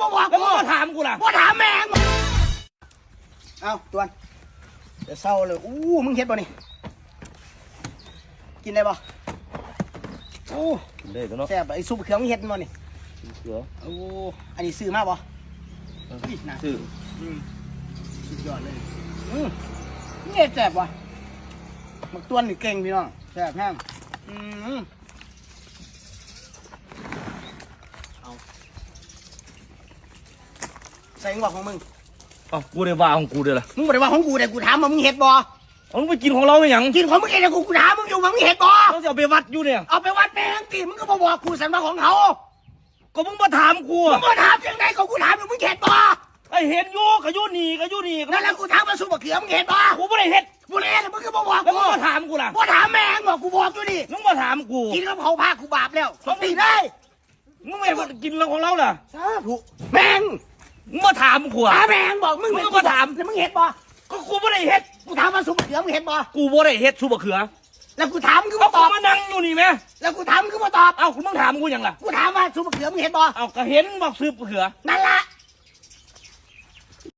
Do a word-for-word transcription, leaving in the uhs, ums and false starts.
บ่บอก แล้วมึงมาถามกูล่ะ บ่ถามแม่ง เอ้า ตวน เดี๋ยวเศร้าเลย อู้ มึงเฮ็ดบ่นี่ กินได้บ่ อู้ กินได้ตัวเนาะ แซ่บบ่ ไอ้ซุปเขือมึงเฮ็ดบ่นี่ ซุปเขือ โอ้ อันนี้ซื้อมาบ่ เออ อุ้ย น่า ซื้อ อืม สุดยอดเลย อืม นี่แซ่บว่ะ บักตวนนี่เก่งพี่น้อง แซ่บแฮง อืม เอา ใส่มึงบอกของมึง เอ้า กูได้ว่าของกูเด้อล่ะ มึงบ่ได้ว่าของกูเด้อ กูถามว่ามึงเฮ็ดบ่ เอามึงไปกินของเราไปหยัง กินของมึงเองนะ กู กูถามมึงอยู่ว่ามึงเฮ็ดบ่ เราจะเอาไปวัดอยู่เนี่ย เอาไปวัดแม่งติ มึงก็บ่บอกกูสันว่าของเขา ก็มึงมาถามกู มึงมาถามจังได๋ ก็กูถามอยู่ มึงเฮ็ดบ่ ไอ้เห็นอยู่ ก็อยู่นี่ ก็อยู่นี่ นั่นแหละ กูถามว่าซุปบักเขือมึงเฮ็ดบ่ กูบ่ได้เฮ็ด บ่ได้เฮ็ด มึงก็บ่บอกกู แล้วมึงมาถามกูล่ะ บ่ถามแม่งบอก กูบอกอยู่นี่ มึงมาถามกู กินกับเขาพากูบาปแล้ว เอา ตีเลย มึงไม่กินเรื่องของเราล่ะ สาธุ แม่ง มึงมาถามกูอะ ถามแม่งบอก มึง มึงมาถาม มึงเฮ็ดบ่ ก็กูบ่ได้เฮ็ด กูถามว่าซุปบักเขือมึงเฮ็ดบ่ กูบ่ได้เฮ็ดซุปบักเขือ แล้วกูถามมึงก็ เอา บ่ตอบ กูมานั่งอยู่นี่แม่ แล้วกูถามมึงก็บ่ตอบ เอ้า มึงถามกูหยังล่ะ กูถามว่าซุปบักเขือมึงเฮ็ดบ่ เอ้า ก็เห็นบอกซุปบักเขือ นั่นล่ะ